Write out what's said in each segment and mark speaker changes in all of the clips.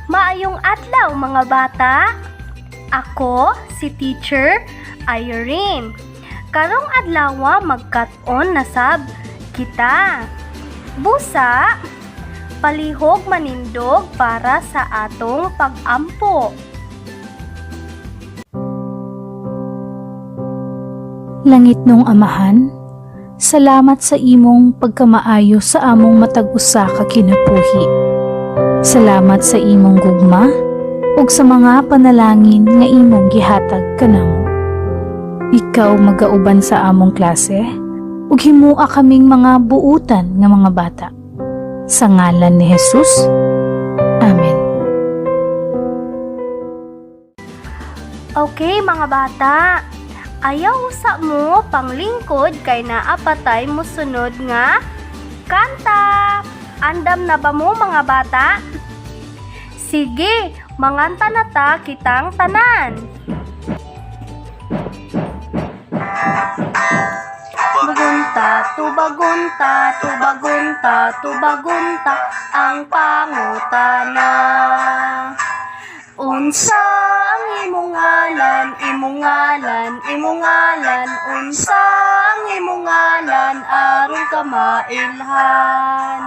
Speaker 1: Maayong adlaw, mga bata. Ako si Teacher Irene. Karong adlaw, magkat-on na sab kita. Busa, palihog manindog para sa atong pag-ampo.
Speaker 2: Langitnong Amahan, salamat sa imong pagkamaayo sa among matag usa ka kinabuhi. Salamat sa imong gugma ug sa mga panalangin nga imong gihatag kanamo. Ikaw magauban sa among klase ug himua kaming mga buutan nga mga bata. Sa ngalan ni Jesus. Amen.
Speaker 1: Okay, mga bata. Ayaw usa mo panglingkod kay naa pa tay mosunod nga kanta. Andam na ba mo, mga bata? Sige, manganta na ta kitang tanan. Tubagunta, tubagunta, tubagunta, tubagunta ang pangutana. Unsa ang imong ngalan, imong ngalan, imong ngalan, unsa ang imong ngalan aron ka mailhan?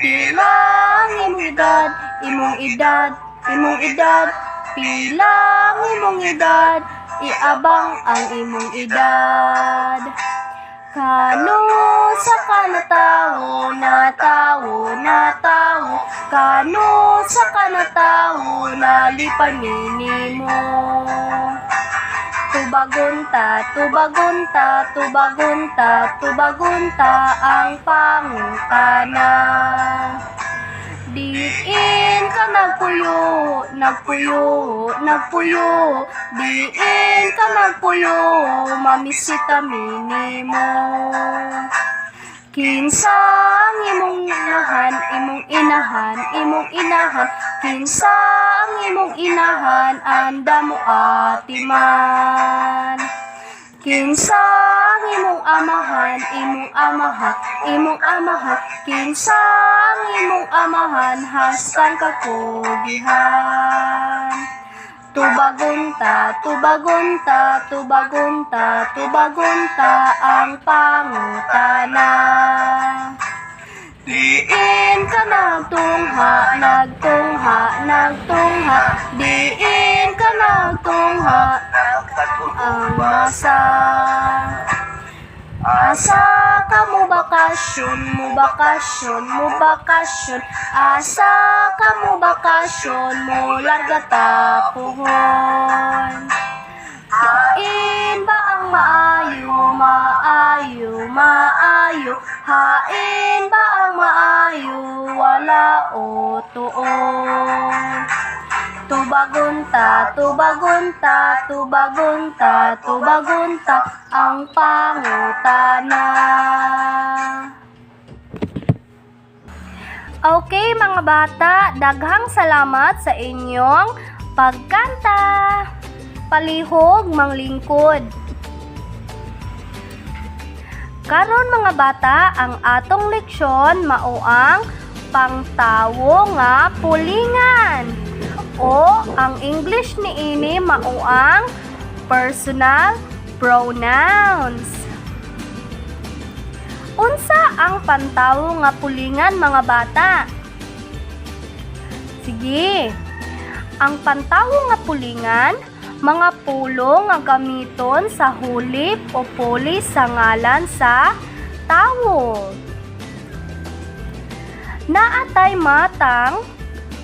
Speaker 1: Pila ang imong edad, imong edad, imong edad, pila ang imong edad, iabang ang imong edad. Kano sa ka natawo, natawo, natawo, kano sa ka natawo, nalipay mi nimo. Tubagunta, tubagunta, tubagunta, tubagunta ang pangutana. Diin ka nagpuyo, nagpuyo, nagpuyo, diin ka nagpuyo, mamisita mi nimo. Kinsa ang imong inahan, imong inahan, imong inahan, kinsa ang imong inahan, andam mo atiman. Kinsa ang imong amahan, imong amahan, imong amahan, kinsa ang imong amahan, hastang kakugihan. Tubagunta, tubagunta, tubagunta, tubagunta ang pangutana. Diin ka nagtungha, nagtungha, nagtungha, diin ka nagtungha, ang masa. Asa ka mo bakasyon, mo bakasyon, mo bakasyon, asa ka mo bakasyon, mo larga ta puhon. Hain ba ang maayo, maayo, maayo, hain ba ang maayo, wala o tuon. Tubagunta, tubagunta, tubagunta, tubagunta ang pangutana. Okay, mga bata, daghang salamat sa inyong pagkanta. Palihog manglingkod. Karon, mga bata, ang atong leksyon mao ang pangtawo nga pulingan. O ang English niini mao ang personal pronouns. Unsa ang pantawo nga pulingan, mga bata? Sige. Ang pantawo nga pulingan, mga pulong nga gamiton sa hulip o puli sa ngalan sa tawo. Naatay matang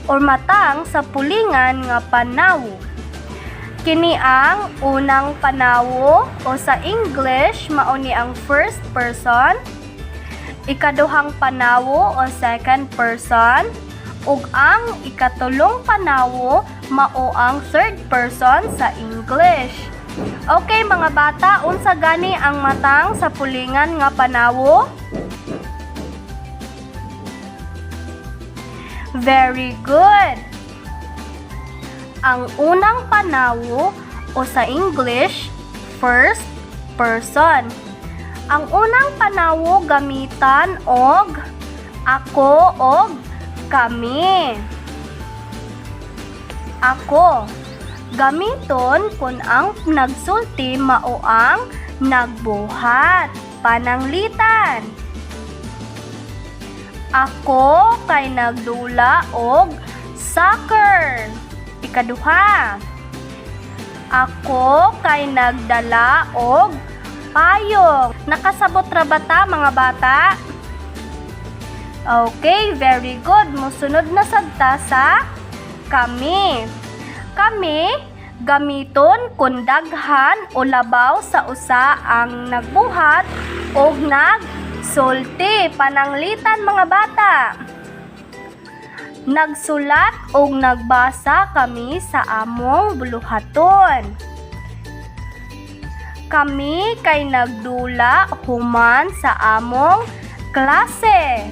Speaker 1: or matang sa pulingan nga panawo. Kini ang unang panawo o sa English mao ni ang first person, ikaduhang panawo o second person, ug ang ikatulong panawo mao ang third person sa English. Okay, mga bata, unsa gani ang matang sa pulingan nga panawo? Very good. Ang unang panawo o o sa English, first person. Ang unang panawo gamitan og ako og kami. Ako. Gamiton kung ang nagsulti mao ang nagbuhat. Pananglitan, "Ako kay nagdula og soccer." Ikaduha, "Ako kay nagdala og payong." Nakasabot ra ba ta, mga bata? Okay, very good. Musunod na sad ta sa kami. Kami, gamiton kung daghan o labaw sa usa ang nagbuhat og nagsulti. Pananglitan, mga bata, "Nagsulat og nagbasa kami sa among buluhaton." "Kami kay nagdula human sa among klase."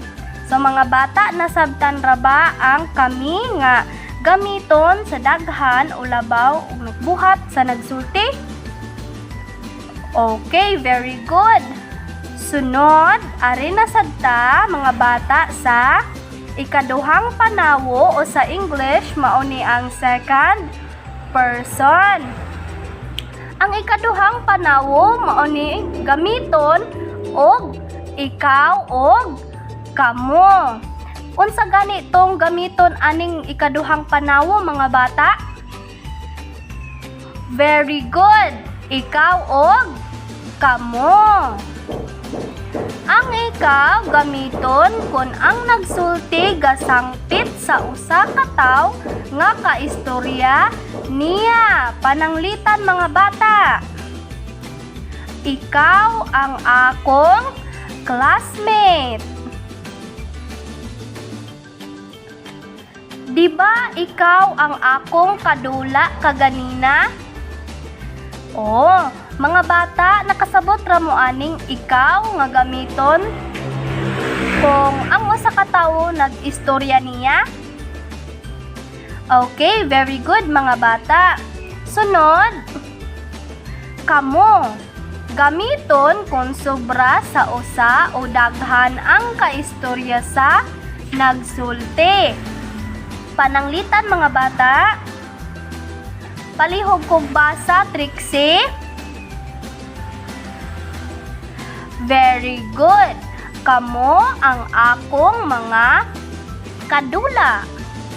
Speaker 1: So mga bata, nasabtan ra ba ang kami nga gamiton sa daghan o labaw og nagbuhat sa nagsulti? Okay, very good. Sunod, ari na sad ta, mga bata, sa ikaduhang panawo o sa English mao ni ang second person. Ang ikaduhang panawo mao ni gamiton og ikaw og kamo. Unsa gani tong gamiton aning ikaduhang panawo, mga bata? Very good. Ikaw og kamo. Ang ikaw gamiton kung ang nagsulti gasangpit sa usa ka tawo nga kaistorya niya. Pananglitan, mga bata, "Ikaw ang akong classmate." "Di ba ikaw ang akong kadula kaganina?" Oh, mga bata, nakasabot ra mo aning ikaw nga gamiton kung ang usa ka tawo nag-istorya niya? Okay, very good, mga bata. Sunod, kamo. Gamiton kung sobra sa usa o daghan ang kaistorya sa nagsulti. Pananglitan, mga bata, palihog kog basa, Trixie. Very good. Kamo ang akong mga kadula.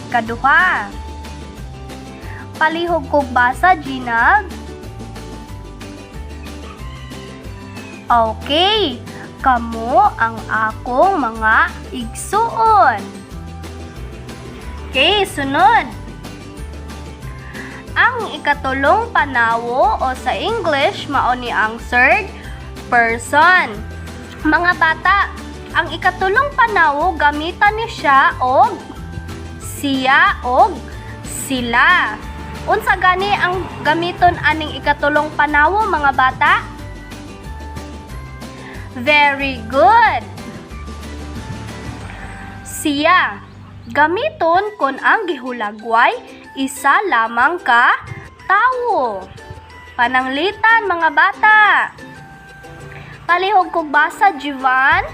Speaker 1: Kaduha. Palihog kog basa, Gina. Okay. Kamo ang akong mga igsuon. Okay, sunod. Ang ikatulong panawo o sa English mao ni ang third person. Mga bata, ang ikatulong panawo gamitan ni siya og siya og sila. Unsa gani ang gamiton aning ikatulong panawo, mga bata? Very good. Siya. Gamiton kung ang gihulagway isa lamang ka tawo. Pananglitan, mga bata, palihog kog basa, Jivan.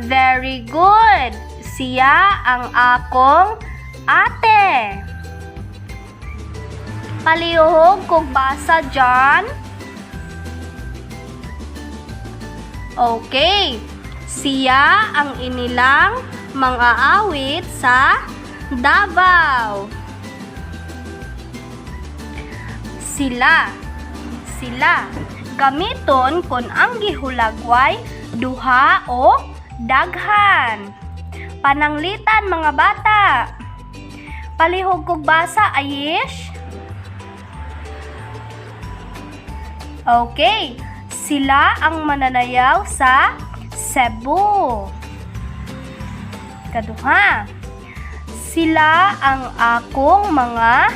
Speaker 1: Very good. Siya ang akong ate. Palihog kog basa, John. Okay. Siya ang inilang mga awit sa Davao. Sila. Sila. Gamiton kung ang gihulagway duha o daghan. Pananglitan, mga bata, palihog kog basa, Ayish. Okay. Sila ang mananayaw sa Cebu. Kaduha. Sila ang akong mga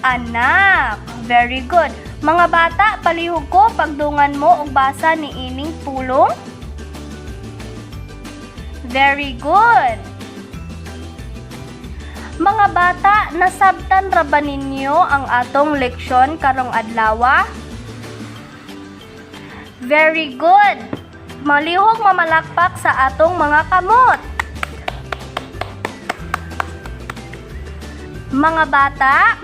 Speaker 1: anak. Very good. Mga bata, palihog ko pagdungan mo og basa ni ining pulong. Very good. Mga bata, nasabtan ra ba ninyo ang atong leksyon karong adlawa? Very good! Malihok mamalakpak sa atong mga kamot. Mga bata,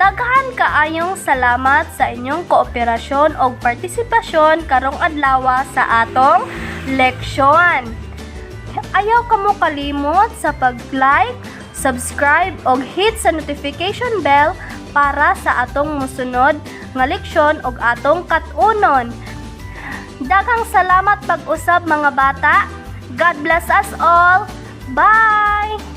Speaker 1: daghan kaayong salamat sa inyong kooperasyon o partisipasyon karong adlaw sa atong leksyon. Ayaw kamo kalimot sa pag-like, subscribe og hit sa notification bell para sa atong musunod nga leksyon og atong kat-unon. Daghang salamat pag-usab, mga bata. God bless us all. Bye!